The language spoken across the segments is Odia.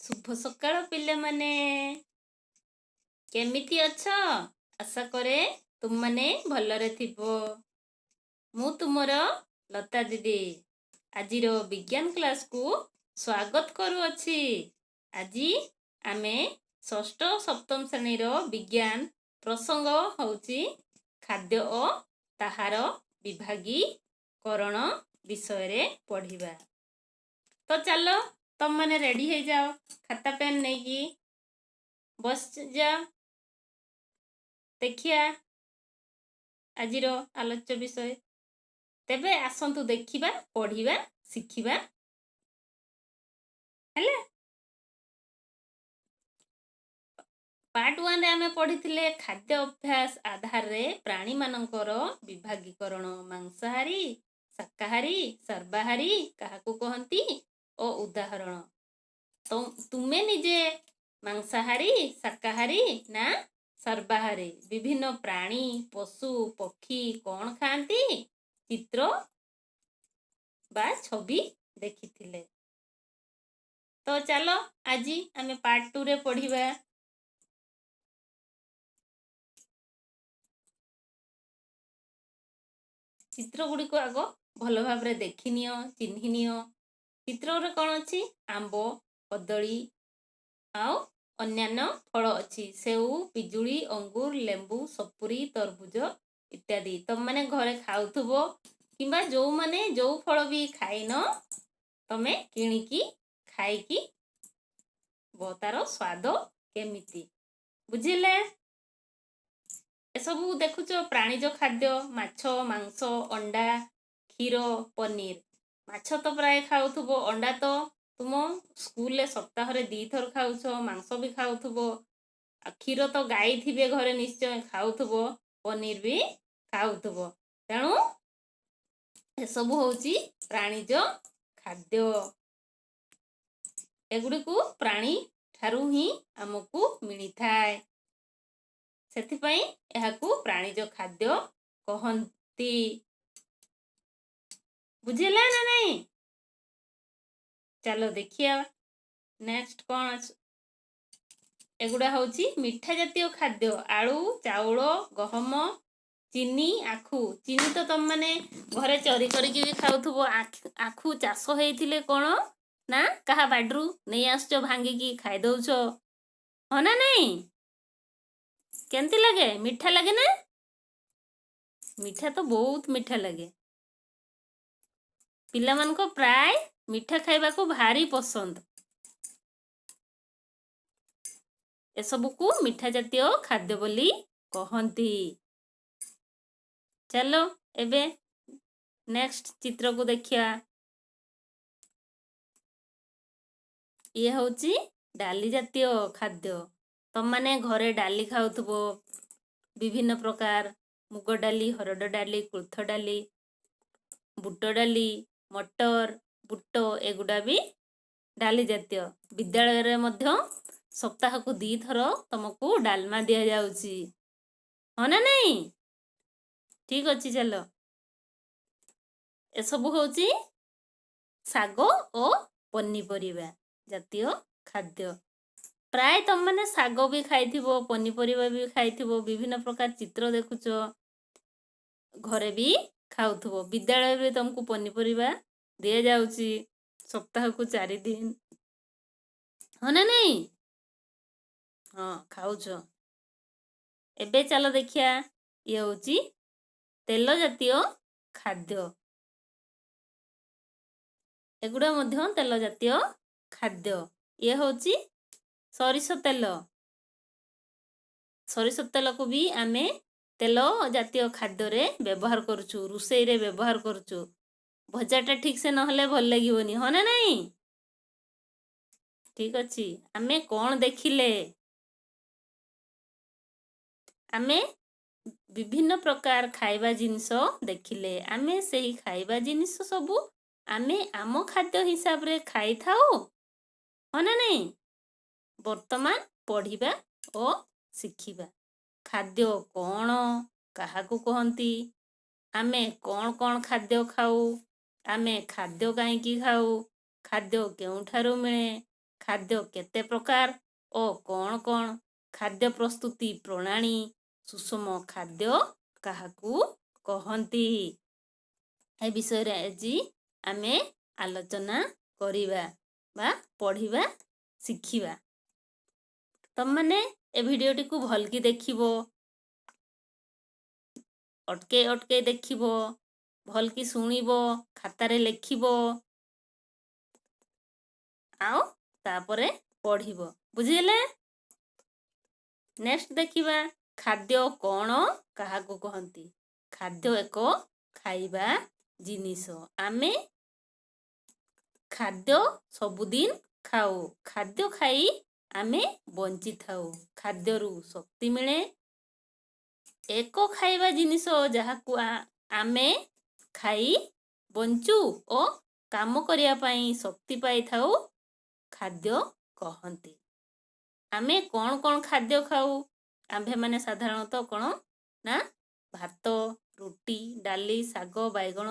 ଶୁଭ ସକାଳ ପିଲାମାନେ। କେମିତି ଅଛ? ଆଶା କରେ ତୁମମାନେ ଭଲରେ ଥିବ। ମୁଁ ତୁମର ଲତା ଦିଦି ଆଜିର ବିଜ୍ଞାନ କ୍ଲାସକୁ ସ୍ୱାଗତ କରୁଅଛି। ଆଜି ଆମେ ଷଷ୍ଠ ସପ୍ତମ ଶ୍ରେଣୀର ବିଜ୍ଞାନ ପ୍ରସଙ୍ଗ ହେଉଛି ଖାଦ୍ୟ ଓ ତାହାର ବିଭାଗୀକରଣ ବିଷୟରେ ପଢ଼ିବା। ତ ଚାଲ ତମମାନେ ରେଡ଼ି ହେଇଯାଅ, ଖାତା ପେନ୍ ନେଇକି ବସିଯାଅ, ଦେଖିବା ଆଜିର ଆଲୋଚ୍ୟ ବିଷୟ। ତେବେ ଆସନ୍ତୁ ଦେଖିବା, ପଢ଼ିବା, ଶିଖିବା। ହେଲା, ପାର୍ଟ 1ରେ ଆମେ ପଢ଼ିଥିଲେ ଖାଦ୍ୟ ଅଭ୍ୟାସ ଆଧାରରେ ପ୍ରାଣୀମାନଙ୍କର ବିଭାଗୀକରଣ, ମାଂସାହାରୀ, ଶାକାହାରୀ, ସର୍ବାହାରୀ କାହାକୁ କହନ୍ତି ଓ ଉଦାହରଣ। ତ ତୁମେ ନିଜେ ମାଂସାହାରୀ, ଶାକାହାରୀ ନା ସର୍ବାହାରୀ? ବିଭିନ୍ନ ପ୍ରାଣୀ, ପଶୁ ପକ୍ଷୀ କ'ଣ ଖାଆନ୍ତି, ଚିତ୍ର ବା ଛବି ଦେଖିଥିଲେ। ତ ଚାଲ ଆଜି ଆମେ ପାର୍ଟ 2ରେ ପଢ଼ିବା। ଚିତ୍ର ଗୁଡ଼ିକୁ ଆଗ ଭଲ ଭାବରେ ଦେଖିନିଅ, ଚିହ୍ନି ନିଅ। ଚିତ୍ରରେ କ'ଣ ଅଛି? ଆମ୍ବ, କଦଳୀ ଆଉ ଅନ୍ୟାନ୍ୟ ଫଳ ଅଛି, ସେଉ, ପିଜୁଳି, ଅଙ୍ଗୁର, ଲେମ୍ବୁ, ସପୁରୀ, ତରଭୁଜ ଇତ୍ୟାଦି। ତମମାନେ ଘରେ ଖାଉଥିବ କିମ୍ବା ଯେଉଁମାନେ ଯେଉଁ ଫଳ ବି ଖାଇନ, ତମେ କିଣିକି ଖାଇକି ତାର ସ୍ୱାଦ କେମିତି ବୁଝିଲେ। ଏସବୁ ଦେଖୁଛ ପ୍ରାଣୀଜ ଖାଦ୍ୟ, ମାଛ, ମାଂସ, ଅଣ୍ଡା, କ୍ଷୀର, ପନିର। ମାଛ ତ ପ୍ରାୟ ଖାଉଥିବ, ଅଣ୍ଡା ତ ତୁମ ସ୍କୁଲରେ ସପ୍ତାହରେ 2ଥର ଖାଉଛ, ମାଂସ ବି ଖାଉଥିବ, ଆଉ କ୍ଷୀର ତ ଗାଈ ଥିବେ ଘରେ ନିଶ୍ଚୟ ଖାଉଥିବ, ପନିର ବି ଖାଉଥିବ। ତେଣୁ ଏସବୁ ହେଉଛି ପ୍ରାଣୀଜ ଖାଦ୍ୟ। ଏଗୁଡ଼ିକୁ ପ୍ରାଣୀ ଠାରୁ ହିଁ ଆମକୁ ମିଳିଥାଏ, ସେଥିପାଇଁ ଏହାକୁ ପ୍ରାଣୀଜ ଖାଦ୍ୟ କହନ୍ତି। ବୁଝିଲା ନା ନାଇଁ? ଚାଲ ଦେଖିବା ନେକ୍ସଟ କ'ଣ ଅଛି। ଏଗୁଡ଼ା ହେଉଛି ମିଠା ଜାତୀୟ ଖାଦ୍ୟ, ଆଳୁ, ଚାଉଳ, ଗହମ, ଚିନି, ଆଖୁ। ଚିନି ତ ତମମାନେ ଘରେ ଚରି କରିକି ବି ଖାଉଥିବ। ଆଖୁ ଚାଷ ହେଇଥିଲେ କ'ଣ ନା କାହା ବାଡ଼ିରୁ ନେଇ ଆସୁଛ, ଭାଙ୍ଗିକି ଖାଇଦଉଛ, ହଁ ନା ନାଇଁ? କେମିତି ଲାଗେ? ମିଠା ଲାଗେ ନା? ମିଠା ତ ବହୁତ ମିଠା ଲାଗେ। ପିଲାମାନଙ୍କ ପ୍ରାୟ ମିଠା ଖାଇବାକୁ ଭାରି ପସନ୍ଦ। ଏସବୁକୁ ମିଠା ଜାତୀୟ ଖାଦ୍ୟ ବୋଲି କହନ୍ତି। ଚାଲ ଏବେ ନେକ୍ସଟ ଚିତ୍ରକୁ ଦେଖିବା। ଇଏ ହେଉଛି ଡାଲି ଜାତୀୟ ଖାଦ୍ୟ। ତମମାନେ ଘରେ ଡାଲି ଖାଉଥିବ, ବିଭିନ୍ନ ପ୍ରକାର ମୁଗ ଡାଲି, ହରଡ଼ ଡାଲି, କୋଳଥ ଡାଲି, ବୁଟ ଡାଲି, ମଟର, ବୁଟ, ଏଗୁଡ଼ା ବି ଡାଲି ଜାତୀୟ। ବିଦ୍ୟାଳୟରେ ମଧ୍ୟ ସପ୍ତାହକୁ 2ଥର ତମକୁ ଡାଲମା ଦିଆଯାଉଛି, ହଁ ନା ନାଇଁ? ଠିକ ଅଛି, ଚାଲ। ଏସବୁ ହେଉଛି ଶାଗ ଓ ପନିପରିବା ଜାତୀୟ ଖାଦ୍ୟ। ପ୍ରାୟ ତମମାନେ ଶାଗ ବି ଖାଇଥିବ, ପନିପରିବା ବି ଖାଇଥିବ, ବିଭିନ୍ନ ପ୍ରକାର ଚିତ୍ର ଦେଖୁଛ, ଘରେ ବି ଖାଉଥିବ। ବିଦ୍ୟାଳୟରେ ତମକୁ ପନିପରିବା ଦିଆଯାଉଛି ସପ୍ତାହକୁ 4 ଦିନ, ହଁ ନା ନାଇଁ? ହଁ, ଖାଉଛ। ଏବେ ଚାଲ ଦେଖିବା, ଇଏ ହେଉଛି ତେଲ ଜାତୀୟ ଖାଦ୍ୟ। ଏଗୁଡ଼ା ମଧ୍ୟ ତେଲ ଜାତୀୟ ଖାଦ୍ୟ। ଇଏ ହେଉଛି ସୋରିଷ ତେଲ। ସୋରିଷ ତେଲକୁ ବି ଆମେ ତେଲ ଜାତୀୟ ଖାଦ୍ୟରେ ବ୍ୟବହାର କରୁଛୁ, ରୋଷେଇରେ ବ୍ୟବହାର କରୁଛୁ। ଭଜାଟା ଠିକ୍ସେ ନହେଲେ ଭଲ ଲାଗିବନି, ହଁ ନା ନାଇଁ? ଠିକ୍ ଅଛି। ଆମେ କ'ଣ ଦେଖିଲେ? ଆମେ ବିଭିନ୍ନ ପ୍ରକାର ଖାଇବା ଜିନିଷ ଦେଖିଲେ। ଆମେ ସେହି ଖାଇବା ଜିନିଷ ସବୁ ଆମେ ଆମ ଖାଦ୍ୟ ହିସାବରେ ଖାଇଥାଉ, ହଁ ନା ନାଇଁ? ବର୍ତ୍ତମାନ ପଢ଼ିବା ଓ ଶିଖିବା। ଖାଦ୍ୟ କ'ଣ, କାହାକୁ କହନ୍ତି, ଆମେ କ'ଣ କ'ଣ ଖାଦ୍ୟ ଖାଉ, ଆମେ ଖାଦ୍ୟ କାହିଁକି ଖାଉ, ଖାଦ୍ୟ କେଉଁଠାରୁ ମିଳେ, ଖାଦ୍ୟ କେତେ ପ୍ରକାର ଓ କ'ଣ କ'ଣ? ଖାଦ୍ୟ ପ୍ରସ୍ତୁତି ପ୍ରଣାଳୀ, ସୁଷମ ଖାଦ୍ୟ କାହାକୁ କହନ୍ତି? ଏ ବିଷୟରେ ଆଜି ଆମେ ଆଲୋଚନା କରିବା ବା ପଢ଼ିବା, ଶିଖିବା। ତମମାନେ ଏ ଭିଡ଼ିଓଟିକୁ ଭଲକି ଦେଖିବ, ଅଟକେଇ ଅଟକେଇ ଦେଖିବ, ଭଲକି ଶୁଣିବ, ଖାତାରେ ଲେଖିବ ଆଉ ତାପରେ ପଢ଼ିବ। ବୁଝିହେଲା? ନେକ୍ସଟ ଦେଖିବା, ଖାଦ୍ୟ କ'ଣ, କାହାକୁ କହନ୍ତି? ଖାଦ୍ୟ ଏକ ଖାଇବା ଜିନିଷ। ଆମେ ଖାଦ୍ୟ ସବୁଦିନ ଖାଉ। ଖାଦ୍ୟ ଖାଇ ଆମେ ବଞ୍ଚିଥାଉ। ଖାଦ୍ୟରୁ ଶକ୍ତି ମିଳେ। ଏକ ଖାଇବା ଜିନିଷ ଯାହାକୁ ଆମେ ଖାଇ ବଞ୍ଚୁ ଓ କାମ କରିବା ପାଇଁ ଶକ୍ତି ପାଇଥାଉ, ଖାଦ୍ୟ କହନ୍ତି। ଆମେ କ'ଣ କ'ଣ ଖାଦ୍ୟ ଖାଉ? ଆମ୍ଭେମାନେ ସାଧାରଣତଃ କ'ଣ ନା ଭାତ, ରୁଟି, ଡାଲି, ଶାଗ, ବାଇଗଣ,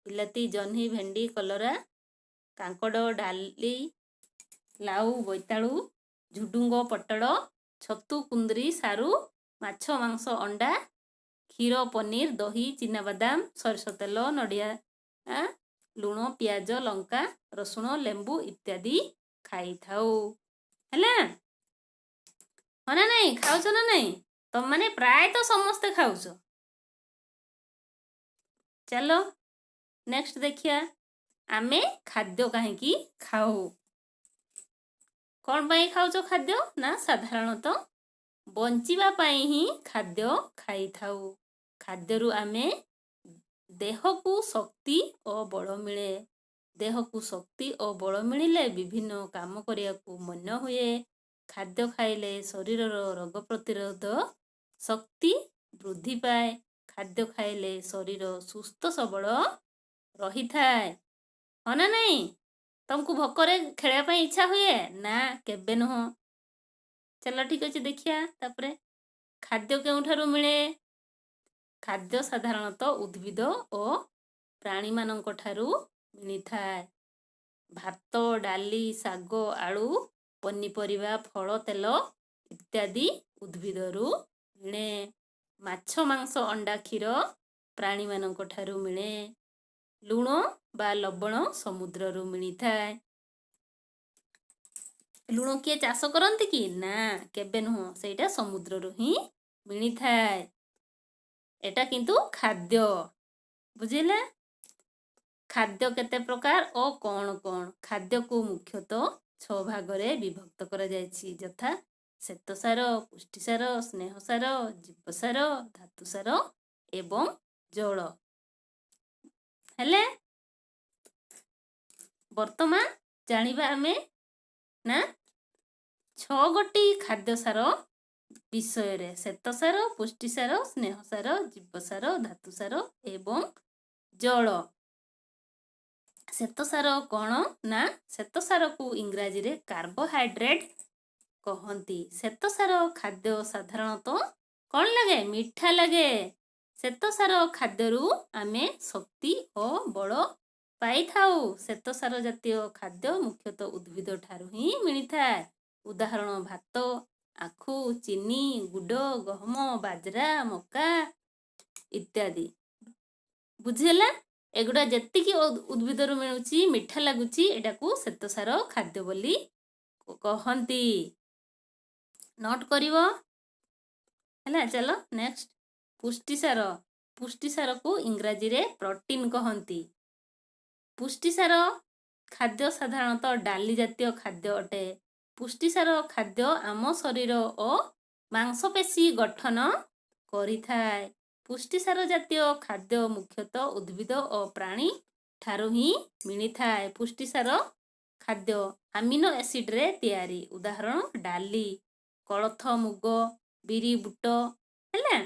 ବିଲାତି, ଜହ୍ନି, ଭେଣ୍ଡି, କଲରା, କାଙ୍କଡ଼, ଡାଲି, ଲାଉ, ବୋଇତାଳୁ, ଝୁଡ଼ୁଙ୍ଗ, ପୋଟଳ, ଛତୁ, କୁନ୍ଦୁରି, ସାରୁ, ମାଛ, ମାଂସ, ଅଣ୍ଡା, କ୍ଷୀର, ପନିର, ଦହି, ଚିନାବାଦାମ, ସୋରିଷ ତେଲ, ନଡ଼ିଆ, ଲୁଣ, ପିଆଜ, ଲଙ୍କା, ରସୁଣ, ଲେମ୍ବୁ ଇତ୍ୟାଦି ଖାଇଥାଉ। ହେଲା, ହଁ ନା ନାଇଁ? ଖାଉଛ ନା ନାଇଁ? ତମମାନେ ପ୍ରାୟତଃ ସମସ୍ତେ ଖାଉଛ। ଚାଲ ନେକ୍ସଟ ଦେଖିବା, ଆମେ ଖାଦ୍ୟ କାହିଁକି ଖାଉ? କ'ଣ ପାଇଁ ଖାଉଛ ଖାଦ୍ୟ? ନା ସାଧାରଣତଃ ବଞ୍ଚିବା ପାଇଁ ହିଁ ଖାଦ୍ୟ ଖାଇଥାଉ। ଖାଦ୍ୟରୁ ଆମେ ଦେହକୁ ଶକ୍ତି ଓ ବଳ ମିଳେ। ଦେହକୁ ଶକ୍ତି ଓ ବଳ ମିଳିଲେ ବିଭିନ୍ନ କାମ କରିବାକୁ ମନ ହୁଏ। ଖାଦ୍ୟ ଖାଇଲେ ଶରୀରର ରୋଗ ପ୍ରତିରୋଧ ଶକ୍ତି ବୃଦ୍ଧି ପାଏ। ଖାଦ୍ୟ ଖାଇଲେ ଶରୀର ସୁସ୍ଥ ସବଳ ରହିଥାଏ। ହଁ ନା ନାଇଁ? ତମକୁ ଭୋକରେ ଖେଳିବା ପାଇଁ ଇଚ୍ଛା ହୁଏ ନା? କେବେ ନୁହଁ। ଚାଲ, ଠିକ ଅଛି, ଦେଖିବା ତାପରେ, ଖାଦ୍ୟ କେଉଁଠାରୁ ମିଳେ? ଖାଦ୍ୟ ସାଧାରଣତଃ ଉଦ୍ଭିଦ ଓ ପ୍ରାଣୀମାନଙ୍କ ଠାରୁ ମିଳିଥାଏ। ଭାତ, ଡାଲି, ଶାଗ, ଆଳୁ, ପନିପରିବା, ଫଳ, ତେଲ ଇତ୍ୟାଦି ଉଦ୍ଭିଦରୁ ମିଳେ। ମାଛ, ମାଂସ, ଅଣ୍ଡା, କ୍ଷୀର ପ୍ରାଣୀମାନଙ୍କ ଠାରୁ ମିଳେ। ଲୁଣ ବା ଲବଣ ସମୁଦ୍ରରୁ ମିଳିଥାଏ। ଲୁଣ କିଏ ଚାଷ କରନ୍ତି କି? ନା, କେବେ ନୁହଁ। ସେଇଟା ସମୁଦ୍ରରୁ ହିଁ ମିଳିଥାଏ। ଏଟା କିନ୍ତୁ ଖାଦ୍ୟ। ବୁଝିଲେ? ଖାଦ୍ୟ କେତେ ପ୍ରକାର ଓ କ'ଣ କ'ଣ? ଖାଦ୍ୟକୁ ମୁଖ୍ୟତଃ ଛଅ ଭାଗରେ ବିଭକ୍ତ କରାଯାଇଛି, ଯଥା ଶ୍ଵେତସାର, ପୁଷ୍ଟିସାର, ସ୍ନେହସାର, ଜୀବସାର, ଧାତୁସାର ଏବଂ ଜଳ। ହେଲେ ବର୍ତ୍ତମାନ ଜାଣିବା ଆମେ ନା ଛଅ ଗୋଟି ଖାଦ୍ୟ ସାର ବିଷୟରେ: ଶ୍ଵେତସାର, ପୁଷ୍ଟିସାର, ସ୍ନେହସାର, ଜୀବସାର, ଧାତୁସାର ଏବଂ ଜଳ। ଶ୍ଵେତସାର କ'ଣ ନା ଶ୍ଵେତସାରକୁ ଇଂରାଜୀରେ କାର୍ବୋହାଇଡ୍ରେଟ୍ କହନ୍ତି। ଶ୍ଵେତସାର ଖାଦ୍ୟ ସାଧାରଣତଃ କ'ଣ ଲାଗେ? ମିଠା ଲାଗେ। ଶ୍ଵେତସାର ଖାଦ୍ୟରୁ ଆମେ ଶକ୍ତି ଓ ବଳ ପାଇଥାଉ। ଶ୍ଵେତସାର ଜାତୀୟ ଖାଦ୍ୟ ମୁଖ୍ୟତଃ ଉଦ୍ଭିଦ ଠାରୁ ହିଁ ମିଳିଥାଏ। ଉଦାହରଣ: ଭାତ, ଆଖୁ, ଚିନି, ଗୁଡ଼, ଗହମ, ବାଜରା, ମକା ଇତ୍ୟାଦି। ବୁଝିହେଲା? ଏଗୁଡ଼ା ଯେତିକି ଉଦ୍ଭିଦରୁ ମିଳୁଛି, ମିଠା ଲାଗୁଛି, ଏଟାକୁ ଶ୍ଵେତସାର ଖାଦ୍ୟ ବୋଲି କହନ୍ତି। ନୋଟ୍ କରିବ। ହେଲା, ଚାଲ ନେକ୍ସଟ, ପୁଷ୍ଟିସାର। ପୁଷ୍ଟିସାରକୁ ଇଂରାଜୀରେ ପ୍ରୋଟିନ୍ କହନ୍ତି। ପୁଷ୍ଟିସାର ଖାଦ୍ୟ ସାଧାରଣତଃ ଡାଲି ଜାତୀୟ ଖାଦ୍ୟ ଅଟେ। ପୁଷ୍ଟିସାର ଖାଦ୍ୟ ଆମ ଶରୀର ଓ ମାଂସପେଶୀ ଗଠନ କରିଥାଏ। ପୁଷ୍ଟିସାର ଜାତୀୟ ଖାଦ୍ୟ ମୁଖ୍ୟତଃ ଉଦ୍ଭିଦ ଓ ପ୍ରାଣୀ ଠାରୁ ହିଁ ମିଳିଥାଏ। ପୁଷ୍ଟିସାର ଖାଦ୍ୟ ଆମିନୋ ଏସିଡରେ ତିଆରି। ଉଦାହରଣ: ଡାଲି, କୋଳଥ, ମୁଗ, ବିରି, ବୁଟ, ହେଲା,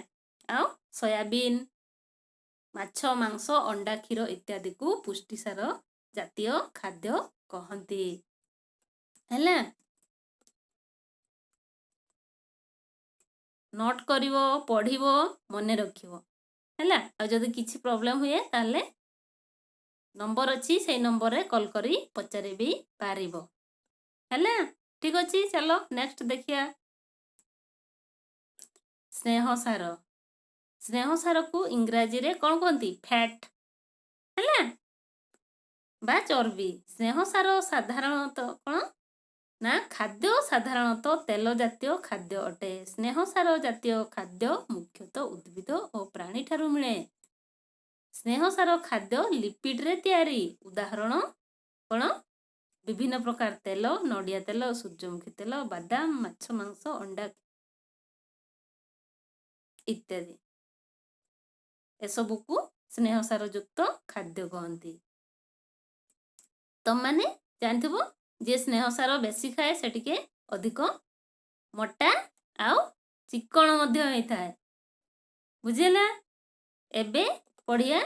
ଆଉ ସୋୟାବିନ୍। ମାଛ, ମାଂସ, ଅଣ୍ଡା, କ୍ଷୀର ଇତ୍ୟାଦିକୁ ପୁଷ୍ଟିସାର ଜାତୀୟ ଖାଦ୍ୟ କହନ୍ତି। ହେଲା, ନୋଟ୍ କରିବ, ପଢ଼ିବ, ମନେ ରଖିବ। ହେଲା, ଆଉ ଯଦି କିଛି ପ୍ରୋବ୍ଲେମ୍ ହୁଏ, ତାହେଲେ ନମ୍ବର ଅଛି, ସେଇ ନମ୍ବରରେ କଲ୍ କରି ପଚାରି ବି ପାରିବ। ହେଲା, ଠିକ ଅଛି, ଚାଲ ନେକ୍ସଟ ଦେଖିବା। ସ୍ନେହ ସାର। ସ୍ନେହ ସାରକୁ ଇଂରାଜୀରେ କ'ଣ କୁହନ୍ତି? ଫ୍ୟାଟ୍, ହେଲା, ବା ଚର୍ବି। ସ୍ନେହ ସାର ସାଧାରଣତଃ କ'ଣ ନା ଖାଦ୍ୟ ସାଧାରଣତଃ ତେଲ ଜାତୀୟ ଖାଦ୍ୟ ଅଟେ। ସ୍ନେହ ସାର ଜାତୀୟ ଖାଦ୍ୟ ମୁଖ୍ୟତଃ ଉଦ୍ଭିଦ ଓ ପ୍ରାଣୀଠାରୁ ମିଳେ। ସ୍ନେହ ସାର ଖାଦ୍ୟ ଲିପିଡରେ ତିଆରି। ଉଦାହରଣ କ'ଣ? ବିଭିନ୍ନ ପ୍ରକାର ତେଲ, ନଡ଼ିଆ ତେଲ, ସୂର୍ଯ୍ୟମୁଖୀ ତେଲ, ବାଦାମ, ମାଛ, ମାଂସ, ଅଣ୍ଡା ଇତ୍ୟାଦି। ଏସବୁକୁ ସ୍ନେହ ସାର ଯୁକ୍ତ ଖାଦ୍ୟ କହନ୍ତି। ତମମାନେ ଜାଣିଥିବ, ଯିଏ ସ୍ନେହ ସାର ବେଶୀ ଖାଏ ସେ ଟିକେ ଅଧିକ ମୋଟା ଆଉ ଚିକ୍କଣ ମଧ୍ୟ ହେଇଥାଏ। ବୁଝିହେଲା? ଏବେ ପଢ଼ିବା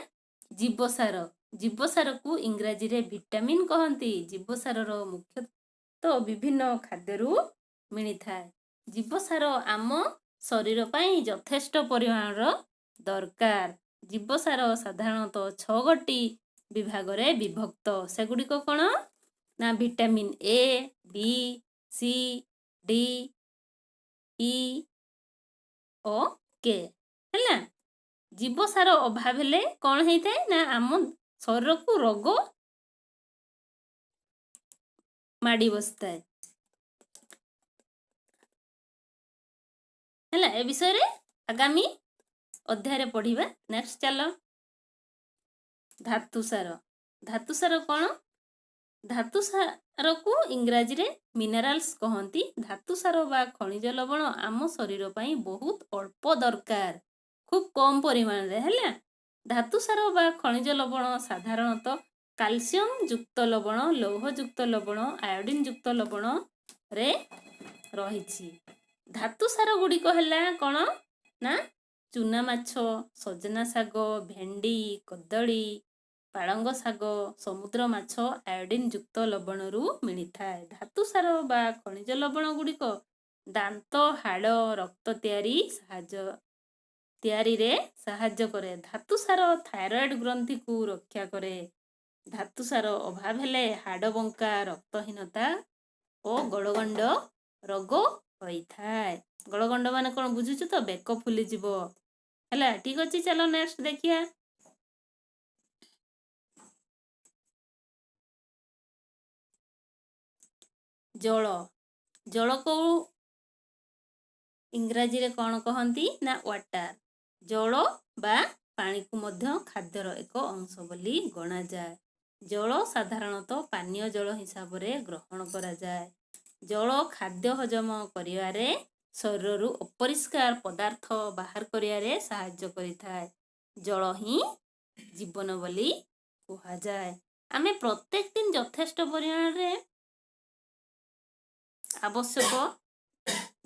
ଜୀବସାର। ଜୀବସାରକୁ ଇଂରାଜୀରେ ଭିଟାମିନ୍ କହନ୍ତି। ଜୀବସାରର ମୁଖ୍ୟତଃ ବିଭିନ୍ନ ଖାଦ୍ୟରୁ ମିଳିଥାଏ। ଜୀବସାର ଆମ ଶରୀର ପାଇଁ ଯଥେଷ୍ଟ ପରିମାଣର ଦରକାର। ଜୀବସାର ସାଧାରଣତଃ ଛଅଗୋଟି ବିଭାଗରେ ବିଭକ୍ତ। ସେଗୁଡ଼ିକ କ'ଣ ନା vitamin A, B, C, D, E ଓ କେ। ହେଲା? ଜୀବସାର ଅଭାବ ହେଲେ କ'ଣ ହେଇଥାଏ ନା ଆମ ଶରୀରକୁ ରୋଗ ମାଡ଼ି ବସିଥାଏ। ହେଲା, ଏ ବିଷୟରେ ଆଗାମୀ ଅଧ୍ୟାୟରେ ପଢ଼ିବା। ନେକ୍ସଟ ଚାଲ, ଧାତୁସାର। ଧାତୁସାର କ'ଣ? ଧାତୁସାରକୁ ଇଂରାଜୀରେ ମିନେରାଲ୍ସ କହନ୍ତି। ଧାତୁସାର ବା ଖଣିଜ ଲବଣ ଆମ ଶରୀର ପାଇଁ ବହୁତ ଅଳ୍ପ ଦରକାର, ଖୁବ୍ କମ୍ ପରିମାଣରେ। ହେଲା? ଧାତୁସାର ବା ଖଣିଜ ଲବଣ ସାଧାରଣତଃ କାଲସିୟମ ଯୁକ୍ତ ଲବଣ, ଲୌହ ଯୁକ୍ତ ଲବଣ, ଆୟୋଡିନ ଯୁକ୍ତ ଲବଣରେ ରହିଛି। ଧାତୁସାର ଗୁଡ଼ିକ ହେଲା କ'ଣ ନା ଚୁନା ମାଛ, ସଜନା ଶାଗ, ଭେଣ୍ଡି, କଦଳୀ, ପାଳଙ୍ଗ ଶାଗ, ସମୁଦ୍ର ମାଛ ଆୟୋଡିନ ଯୁକ୍ତ ଲବଣରୁ ମିଳିଥାଏ। ଧାତୁସାର ବା ଖଣିଜ ଲବଣ ଗୁଡ଼ିକ ଦାନ୍ତ, ହାଡ଼, ରକ୍ତ ତିଆରିରେ ସାହାଯ୍ୟ କରେ। ଧାତୁସାର ଥାଇରଏଡ ଗ୍ରନ୍ଥିକୁ ରକ୍ଷା କରେ। ଧାତୁସାର ଅଭାବ ହେଲେ ହାଡ଼ ବଙ୍କା, ରକ୍ତହୀନତା ଓ ଗଳଗଣ୍ଡ ରୋଗ ହୋଇଥାଏ। ଗଳଗଣ୍ଡ ମାନେ କ'ଣ ବୁଝୁଛୁ ତ? ବେକ ଫୁଲିଯିବ। ହେଲା, ଠିକ ଅଛି, ଚାଲ ନେକ୍ସଟ ଦେଖିବା। ଜଳ। ଜଳକୁ ଇଂରାଜୀରେ କ'ଣ କହନ୍ତି ନା ୱାଟର। ଜଳ ବା ପାଣିକୁ ମଧ୍ୟ ଖାଦ୍ୟର ଏକ ଅଂଶ ବୋଲି ଗଣାଯାଏ। ଜଳ ସାଧାରଣତଃ ପାନୀୟ ଜଳ ହିସାବରେ ଗ୍ରହଣ କରାଯାଏ। ଜଳ ଖାଦ୍ୟ ହଜମ କରିବାରେ, ଶରୀରରୁ ଅପରିଷ୍କାର ପଦାର୍ଥ ବାହାର କରିବାରେ ସାହାଯ୍ୟ କରିଥାଏ। ଜଳ ହିଁ ଜୀବନ ବୋଲି କୁହାଯାଏ। ଆମେ ପ୍ରତ୍ୟେକ ଦିନ ଯଥେଷ୍ଟ ପରିମାଣରେ ଆବଶ୍ୟକ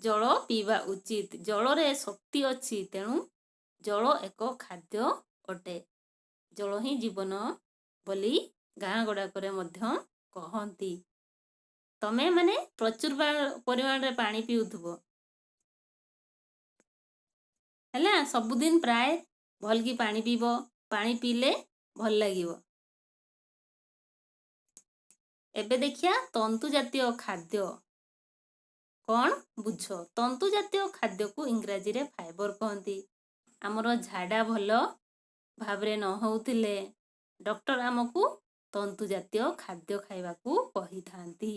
ଜଳ ପିଇବା ଉଚିତ। ଜଳରେ ଶକ୍ତି ଅଛି, ତେଣୁ ଜଳ ଏକ ଖାଦ୍ୟ ଅଟେ। ଜଳ ହିଁ ଜୀବନ ବୋଲି ଗାଁ ଗୁଡ଼ାକରେ ମଧ୍ୟ କହନ୍ତି। ତମେ ମାନେ ପ୍ରଚୁର ପରିମାଣରେ ପାଣି ପିଉଥିବ। ହେଲା? ସବୁଦିନ ପ୍ରାୟ ଭଲକି ପାଣି ପିଇବ। ପାଣି ପିଇଲେ ଭଲ ଲାଗିବ। ଏବେ ଦେଖିବା ତନ୍ତୁ ଜାତୀୟ ଖାଦ୍ୟ କ'ଣ ବୁଝ। ତନ୍ତୁ ଜାତୀୟ ଖାଦ୍ୟକୁ ଇଂରାଜୀରେ ଫାଇବର କହନ୍ତି। ଆମର ଝାଡ଼ା ଭଲ ଭାବରେ ନ ହେଉଥିଲେ ଡକ୍ଟର ଆମକୁ ତନ୍ତୁ ଜାତୀୟ ଖାଦ୍ୟ ଖାଇବାକୁ କହିଥାନ୍ତି।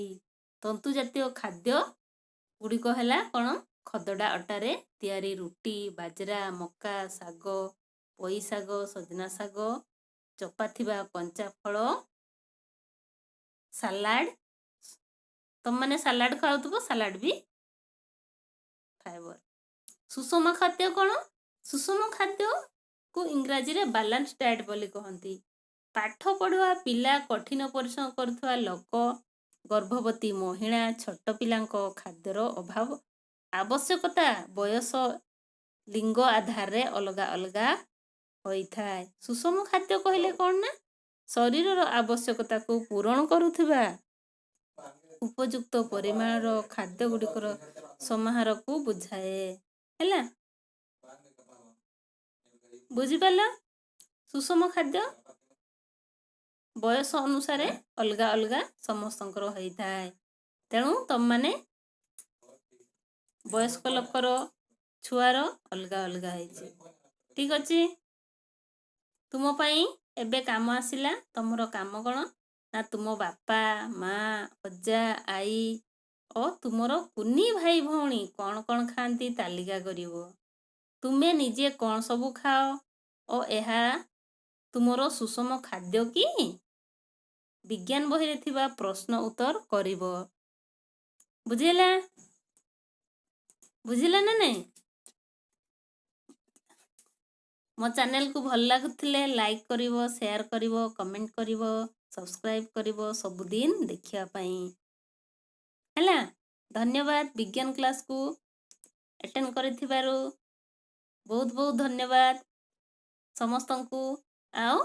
ତନ୍ତୁ ଜାତୀୟ ଖାଦ୍ୟ ଗୁଡ଼ିକ ହେଲା କ'ଣ? ଖଦଡ଼ା ଅଟାରେ ତିଆରି ରୁଟି, ବାଜରା, ମକା, ଶାଗ, ପୋଇ ଶାଗ, ସଜନା ଶାଗ, ଚୋପା ଥିବା କଞ୍ଚା ଫଳ, ସାଲାଡ଼। ତମମାନେ ସାଲାଡ଼ ଖାଉଥିବ, ସାଲାଡ଼ ବି ଫାଇବର। ସୁଷମ ଖାଦ୍ୟ କ'ଣ? ସୁଷମ ଖାଦ୍ୟକୁ ଇଂରାଜୀରେ ବାଲାନ୍ସ ଡାଏଟ୍ ବୋଲି କହନ୍ତି। ପାଠ ପଢ଼ୁଆ ପିଲା, କଠିନ ପରିଶ୍ରମ କରୁଥିବା ଲୋକ, ଗର୍ଭବତୀ ମହିଳା, ଛୋଟ ପିଲାଙ୍କ ଖାଦ୍ୟର ଅଭାବ ଆବଶ୍ୟକତା ବୟସ, ଲିଙ୍ଗ ଆଧାରରେ ଅଲଗା ଅଲଗା ହୋଇଥାଏ। ସୁଷମ ଖାଦ୍ୟ କହିଲେ କ'ଣ ନା ଶରୀରର ଆବଶ୍ୟକତାକୁ ପୂରଣ କରୁଥିବା ଉପଯୁକ୍ତ ପରିମାଣର ଖାଦ୍ୟ ଗୁଡ଼ିକର ସମାହାରକୁ ବୁଝାଏ। ହେଲା? ବୁଝିପାରିଲ? ସୁଷମ ଖାଦ୍ୟ ବୟସ ଅନୁସାରେ ଅଲଗା ଅଲଗା ସମସ୍ତଙ୍କର ହେଇଥାଏ। ତେଣୁ ତମମାନେ ବୟସ୍କ ଲୋକର, ଛୁଆର ଅଲଗା ଅଲଗା ହେଇଛି। ଠିକ୍ ଅଛି, ତୁମ ପାଇଁ ଏବେ କାମ ଆସିଲା। ତମର କାମ କ'ଣ ନା ତୁମ ବାପା, ମା, ଅଜା, ଆଈ ଓ ତୁମର କୁନି ଭାଇ ଭଉଣୀ କ'ଣ କ'ଣ ଖାଆନ୍ତି ତାଲିକା କରିବ। ତୁମେ ନିଜେ କ'ଣ ସବୁ ଖାଅ ଓ ଏହା ତୁମର ସୁଷମ ଖାଦ୍ୟ କି? ବିଜ୍ଞାନ ବହିରେ ଥିବା ପ୍ରଶ୍ନ ଉତ୍ତର କରିବ। ବୁଝିଲା? ବୁଝିଲା ନା ନାଇଁ? ମୋ ଚ୍ୟାନେଲକୁ ଭଲ ଲାଗୁଥିଲେ ଲାଇକ୍ କରିବ, ସେୟାର କରିବ, କମେଣ୍ଟ କରିବ, ସବସ୍କ୍ରାଇବ୍ କରିବ ସବୁଦିନ ଦେଖିବା ପାଇଁ। ହେଲା, ଧନ୍ୟବାଦ। ବିଜ୍ଞାନ କ୍ଲାସ୍କୁ ଆଟେଣ୍ଡ କରିଥିବାରୁ ବହୁତ ବହୁତ ଧନ୍ୟବାଦ ସମସ୍ତଙ୍କୁ। ଆଉ